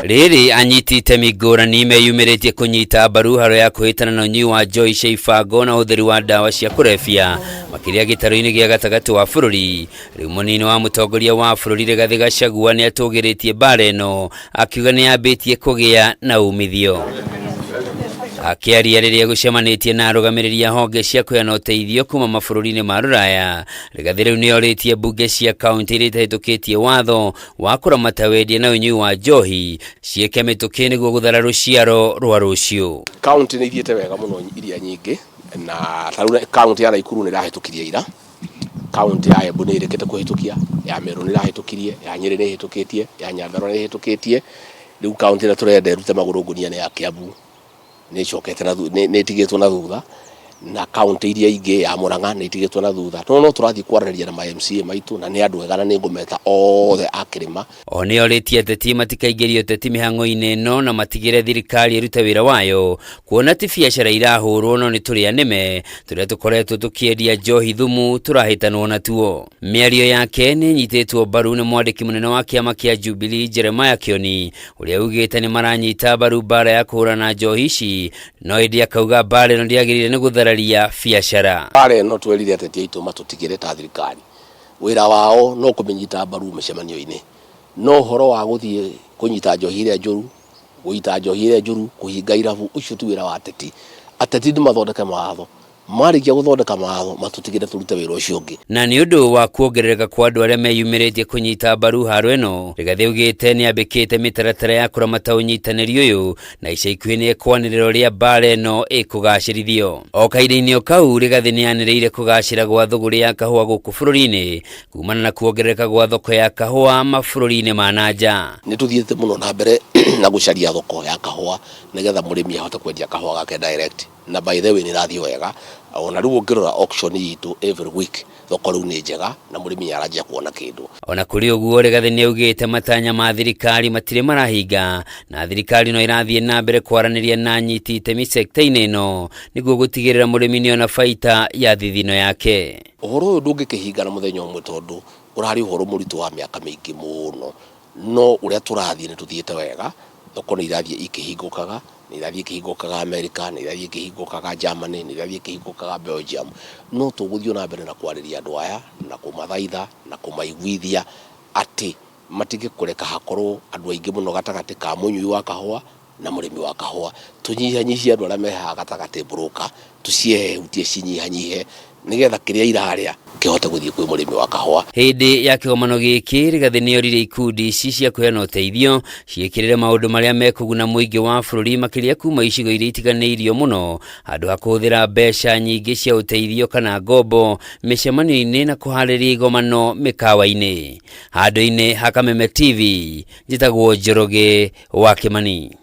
Rĩrĩ anyiti itemi ngũrani meyumĩrĩtie kũnyita mbaru haro ya kũhĩtana na ũnyui wa njohi cia ibango na ũhũthĩri wa ndawa cia kũrebia makĩria gĩtarũ-inĩ gĩa gatagatĩ wa bũrũri. Rĩu mũnini wa mũtongoria wa bũrũri Rigathĩ Gachagua nĩ atũgĩrĩtie mbara ĩno akiuga nĩ yambĩtie kũgĩa na umithio. Akĩaria rĩrĩa gũcemanĩtie na arũgamĩrĩri a honge cia kũheana ũteithio kuma mabũrũri-inĩ ma rũraya, Rigathĩ rĩu nĩ orĩtie mbunge cia kaunti iria itahĩtũkĩtie watho wa kũramata wendia na ũnyui wa njohi ciĩke mĩtũkĩ nĩguo gũthara rũciaro rwa rũciũ. Kaunti nĩ ithiĩte wega mũno iria nyingĩ na ta rĩu kaunti ya Naikuru nĩ ĩrahĩtũkirie ira, kaunti ya Embu nĩ ĩrĩkĩte kũhĩtũkia, ya Meru nĩ ĩrahĩtũkirie, ya Nyĩrĩ nĩ ĩhĩtũkĩtie, ya Nyandarua nĩ ĩhĩtũkĩtie, rĩu kaunti ĩrĩa tũrenda ĩrute magũrũ ngũnia nĩ ya Kiambu. Nĩ ĩcokete na nĩ ĩtigĩtwo na thutha na kaunti iria ingĩ ya Murang'a nĩ ĩtigĩtwo na thutha no no tũrathiĩ kwaranĩria na ma MCA maitũ na nĩ andũ ega na nĩ ngũmeta othe a kĩrĩma. Oho nĩorĩtie ateti matikaingĩrie ũteti mĩhang'o-inĩ ĩno na matigĩre thirikari ĩrute wĩra wayo kuona ti biacara irahũrwo no nĩ tũrĩa nĩme tũrĩa tũkoretwo tũkĩendia njohi thumu tũrahĩtanwo natuo. Mĩario yake nĩ ĩnyitĩtwo mbaru nĩ mwandĩki mũnene wa kĩama kĩa Jubilee Jeremiah Kioni ũrĩa ugĩte nĩ maranyita mbaru mbara ya kũhũrana na njohi ici no ĩndĩ akauga mbara ĩno ndĩagĩrĩire nĩ gũthararia biacara. Mbara ĩno twerire ateti aitũ matũtigĩre ta thirikari, wĩra wao no kũmĩnyita mbaru mĩcemanio-inĩ, no ũhoro wa gũthiĩ kũnyita njohi ĩrĩa njũru, gũita njohi ĩrĩa njũru, kũhinga irabu, ũcio ti wĩra wa ateti. Ateti nĩ mathondeke mawatho, Marĩkia gũthondeka mawatho matũtigĩre tũrute wĩra ũcio ũngĩ. Na nĩ ũndũ wa kuongerereka kwa andũ arĩa meyumĩrĩtie kũnyita mbaru haro ĩno, Rigathĩ augĩte nĩ ambĩkĩte mĩtaratara ya kũramata ũnyitanĩri ũyũ na ica ikuhĩ nĩ ekwanĩrĩra ũrĩa mbara ĩno ĩkũgacĩrithio. O kahinda-inĩ o kau, Rigathĩ nĩ anĩrĩire kũgacĩra gwa thũgũrĩ ya kahũa gũkũ bũrũri-inĩ kumana na kuongerereka gwa thoko ya kahũa mabũrũri-inĩ ma na nja. Nĩ tũthiĩte mũno na mbere na gũcaria thoko ya kahũa nĩgetha mũrĩmi ahote kwendia kahũa gake direct. Na by the way nĩ ĩrathiĩ wega, ona rĩu ũngĩrora auction itũ every week thoko rĩu nĩ njega na mũrĩmi nĩ aranjia kuona kĩndũ. Ona kũrĩ ũguo, Rigathĩ nĩaugĩte matanya ma thirikari matirĩ marahinga na thirikari no ĩrathiĩ na mbere kwaranĩria na anyiti itemi sekta-inĩ ĩno nĩguo gũtigĩrĩra mũrĩmi nĩona baita ya thithino yake. Ũhoro ũyũ ndũngĩkĩhinga na mũthenya ũmwe tondũ ũrarĩ ũhoro mũritũ wa mĩaka mĩingĩ mũno, no ũrĩa tũrathiĩ nĩ tũthiĩte wega, thoko nĩ irathiĩ ikĩhingũkaga, nĩ irathiĩ ikĩhingũkaga America, nĩ irathiĩ ikĩhingũkaga Germany, nĩ irathiĩ ikĩhingũkaga Belgium, no tũgũthiĩ o na mbere na kwarĩria andũ aya na kũmathaitha na kũmaiguithia atĩ matige kũreka hakorwo andũ aingĩ mũno gatagatĩ ka mũnyui wa kahũa na mũrĩmi wa kahũa. Tũnyihanyihie andũ arĩa me haha gatagatĩ broker, tũciehutie cinyihanyihe nĩgetha kĩrĩa irarĩa kĩhote gũthiĩ kwĩ mũrĩmi wa kahũa. Hĩndĩ ya kĩgomano gĩkĩ, Rigathĩ nĩoririe ikundi ici cia kũheana ũteithio ciĩkĩrĩre maũndũ marĩa mekũguna mũingĩ wa bũrũri makĩria kuma icigo iria itiganĩirio mũno handũ ha kũhũthĩra mbeca nyingĩ cia ũteithio kana ngombo mĩcemanio-inĩ na kũharĩria igomano mĩkawa-inĩ. Handũ-inĩ ha Kameme TV, njĩtagwo Njoroge wa Kĩmani.